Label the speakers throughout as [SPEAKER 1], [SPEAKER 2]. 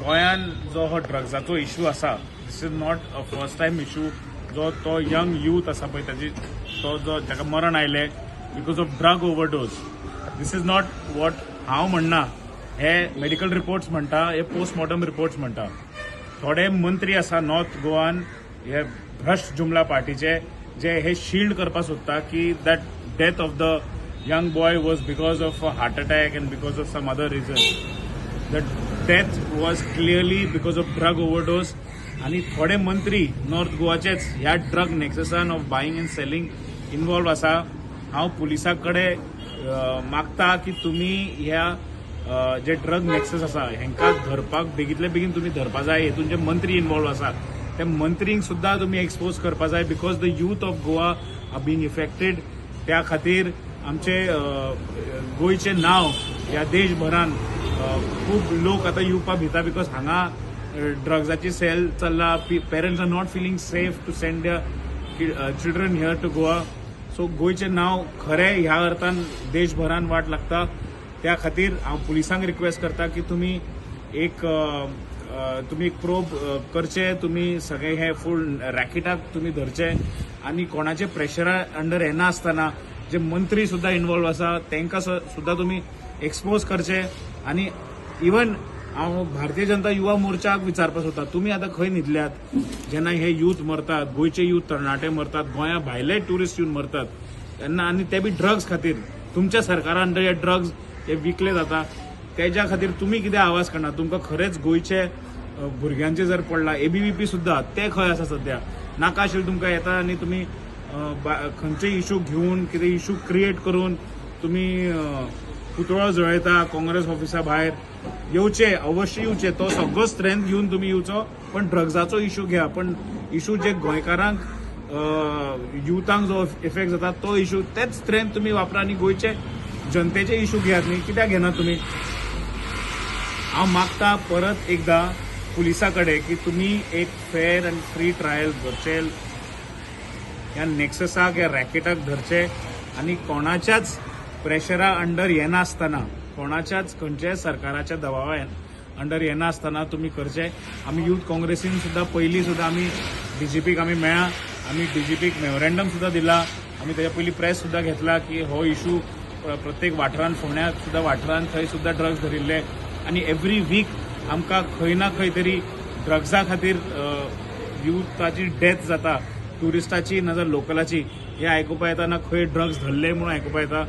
[SPEAKER 1] गोंयान जो हो ड्रग्साचो इशू आसा, this is not a first time issue. जो तो यंग यूथ आसा पळय, ताजी तो जो ताका मरण आयलें because of drug overdose, this is not what हांव म्हणना, हे मेडिकल रिपोर्ट्स म्हणटा, हे पोस्टमॉर्टम रिपोर्ट्स म्हणटा. थोडे मंत्री आसा नॉर्थ गोवान, हे भ्रश्ट जुमला पार्टीचे, जे हे शिल्ड करपाक सोदता की that death of the young boy was because of a heart attack and because of some other reason. The death was clearly because of drug overdose. आनी थोडे मंत्री नॉर्थ गोवाचेच ह्या drug नेक्ससान of buying and selling involve आसा. हांव पुलिसां कडेन मागता की तुमी ह्या जे ड्रग नेक्सस आसा हेंकां धरपाक बेगीतले बेगीन तुमी धरपा जाय. हेतून जे मंत्री इन्वॉल्व आसा ते मंत्रींक सुद्दां तुमी एक्सपोज करपा जाय, because the youth of Goa are being affected. त्या खातीर आमचे गोंयचें नांव ह्या देशभरान, खूब लोक आतां येवपा भिता, because हांगा ड्रग्साची सेल चल्ला. Parents are not feeling safe to send their children here to Goa. So गोंयचें नांव खरें ह्या अर्थान देशभरान वाट लागता. त्या खातीर हांव पुलिसांक रिक्वेस्ट करता की तुमी एक प्रोब करचे, तुमी सगळे हे फूल रॅकेटाक तुमी धरचे आनी कोणाचे प्रेशरा अंडर येनासतना जे मंत्री सुद्दां इन्वॉल्व आसा तांकां सुद्दां तुमी एक्सपोज करचे. आनी इवन हांव भारतीय जनता युवा मोर्चाक विचारपाक सोदता, तुमी आतां खंय न्हिदल्यात जेन्ना हे यूथ मरतात, गोंयचे यूथ तरणाटे मरतात, गोंया भायले ट्युरिस्ट येवन मरतात तेन्ना, आनी ते बी ड्रग्स खातीर? तुमच्या सरकारा अंडर हे ड्रग्स हे विकले जाता, तेज्या खातीर तुमी कितें आवाज काडना? तुमकां खरेंच गोंयचे भुरग्यांचे जर पडला, एबीव्हीपी सुद्दां ते खंय आसा सद्या? नाका आशिल्लें तुमकां येता आनी तुमी खंयचे इशू घेवन, कितें इशू क्रिएट करून तुमी पुतळो जळयता काँग्रेस ऑफिसा भायर. येवचे, अवश्य येवचे, तो सगळो स्ट्रेंथ घेवन तुमी येवचो, पण ड्रग्साचो इशू घ्या. पण इशू जे गोंयकारांक, युथांक जो इफेक्ट जाता तो इशू, तेच स्ट्रेंथ तुमी वापरा आनी गोंयचे जनतेचे इशू घेयात न्ही. कित्याक घेना तुमी? हांव मागता परत एकदां पुलिसा कडेन की तुमी एक फेर आनी फ्री ट्रायल करचे, ह्या नेक्ससाक, ह्या रॅकेटाक धरचे आनी कोणाच्याच प्रेशरा अंडर येनासतना, कोणाच्याच खंयच्याय सरकाराच्या दबावा अंडर येनासतना तुमी करचे. आमी युथ काँग्रेसीन सुद्दां पयलीं सुद्दां आमी डीजीपीक आमी मेळ्ळा, आमी डीजीपीक मेमोरेंडम सुद्दां दिला, आमी तेच्या पयलीं प्रेस सुद्दां घेतला की हो इशू प्रत्येक वाठारान, फोंड्या सुद्दां वाठारान थंय सुद्दां ड्रग्स धरिल्ले आनी एवरी वीक आमकां खंय ना खंय तरी ड्रग्सा खातीर युथाची डेथ जाता, ट्युरिस्टाची ना जाल्यार लोकलाची, हे आयकुपा येता, ना खंय ड्रग्स धरले म्हणून आयकुपा येता.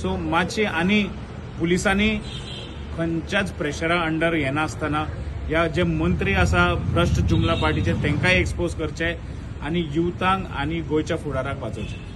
[SPEAKER 1] सो मातशी आनी पुलिसांनी खंयच्याच प्रेशरा अंडर येनासतना ह्या जे मंत्री आसा भ्रश्ट जुमला पार्टीचे तांकांय एक्सपोज करचे आनी युथांक आनी गोंयच्या फुडाराक वाचोवचे.